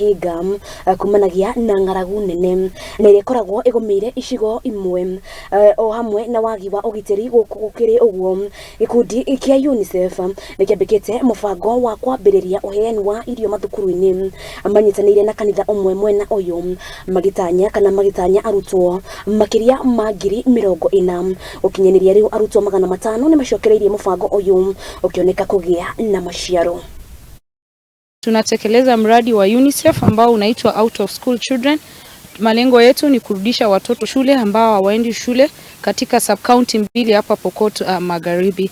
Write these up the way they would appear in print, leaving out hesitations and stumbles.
Mĩhĩnga kumanagia na ng'aragu nene na ĩrĩa ĩkoragwo ĩgũmĩire icigo imwe o hamwe na wagi wa ũgitĩri. Gũkũ gũkĩrĩ ũguo, gĩkundi kĩa UNICEF nĩ kĩambĩkĩte mũbango wa kwambĩrĩria ũheani wa irio mathukuru-inĩ manyitanĩire na kanitha ũmwe mwena ũyũ, magĩtanya kana magĩtanya arutwo makĩria ma 40,000. Gũkinyanĩria rĩu, arutwo 500 nĩ macokereirie mũbango ũyũ ũkĩoneka kũgĩa na maciaro. Tunatekeleza mradi wa UNICEF ambao unaitwa Out of School Children. Malengo yetu ni kurudisha watoto shule ambao hawaendi shule katika sub county mbili hapa Pokot Magharibi.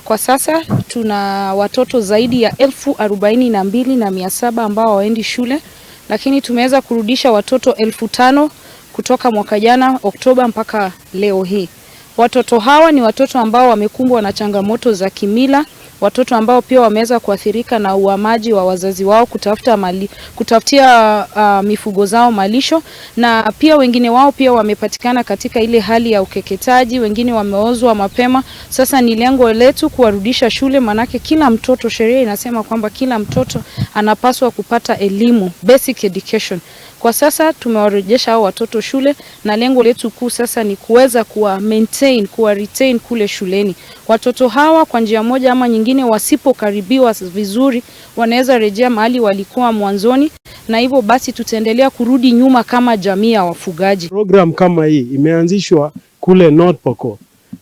Kwa sasa tuna watoto zaidi ya 42,700 ambao hawaendi shule, lakini tumeweza kurudisha watoto 5,000 kutoka mwaka jana Oktoba mpaka leo hii. Watoto hawa ni watoto ambao wamekumbwa na changamoto za kimila, watoto ambao pia wameweza kuathirika na uhamaji wa wazazi wao kutafuta mali, kutafutia mifugo zao malisho, na pia wengine wao pia wamepatikana katika ile hali ya ukeketaji, wengine wameozwa mapema. Sasa ni lengo letu kuwarudisha shule, manake kila mtoto, sheria inasema kwamba kila mtoto anapaswa kupata elimu, basic education. Kwa sasa tumewarejesha hao watoto shule na lengo letu kuu sasa ni kuweza kuwa maintain, kuwa retain kule shuleni. Watoto hawa kwa njia moja ama nyingine, wasipokaribiwa vizuri, wanaweza rejea mahali walikuwa mwanzoni, na hivyo basi tutaendelea kurudi nyuma kama jamii ya wafugaji. Program kama hii imeanzishwa kule North Pokot,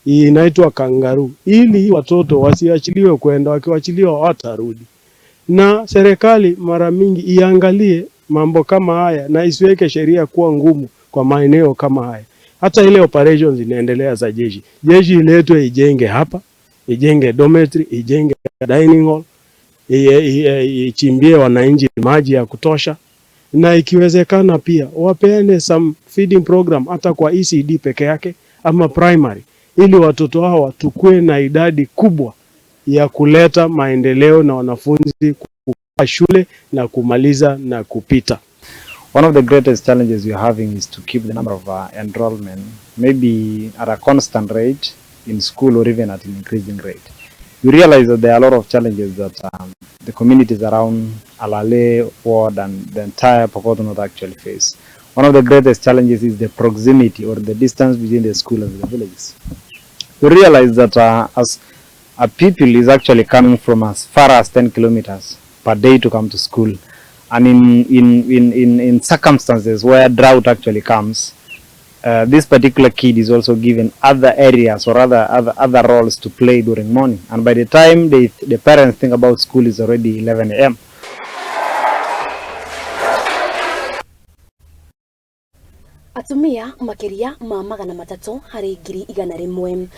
inaitwa Kangaroo, ili watoto wasiachiliwe kwenda, wakiwachiliwa watarudi. Na serikali mara mingi iangalie mambo kama haya na isiweke sheria kuwa ngumu kwa maeneo kama haya. Hata ile operations inaendelea za jeshi, jeshi iletwe ijenge hapa, ijenge dormitory, ijenge dining hall, ichimbie wananchi maji ya kutosha, na ikiwezekana pia wapeane some feeding program hata kwa ECD peke yake ama primary, ili watoto hawa tukue na idadi kubwa ya kuleta maendeleo na wanafunzi kukaa shule na kumaliza na kupita. One of the greatest challenges we're having is to keep the number of enrollment maybe at a constant rate in school or even at an increasing rate. You realize that there are a lot of challenges that the communities around Alale ward and the entire Pokot North actually face. One of the greatest challenges is the proximity or the distance between the school and the villages. You realize that as a people is actually coming from as far as 10 kilometers per day to come to school, and in circumstances where drought actually comes, this particular kid is also given other areas or other roles to play during morning, and by the time the parents think about school is already 11 a.m. Atumia makĩria ma 300 harĩ 100,000.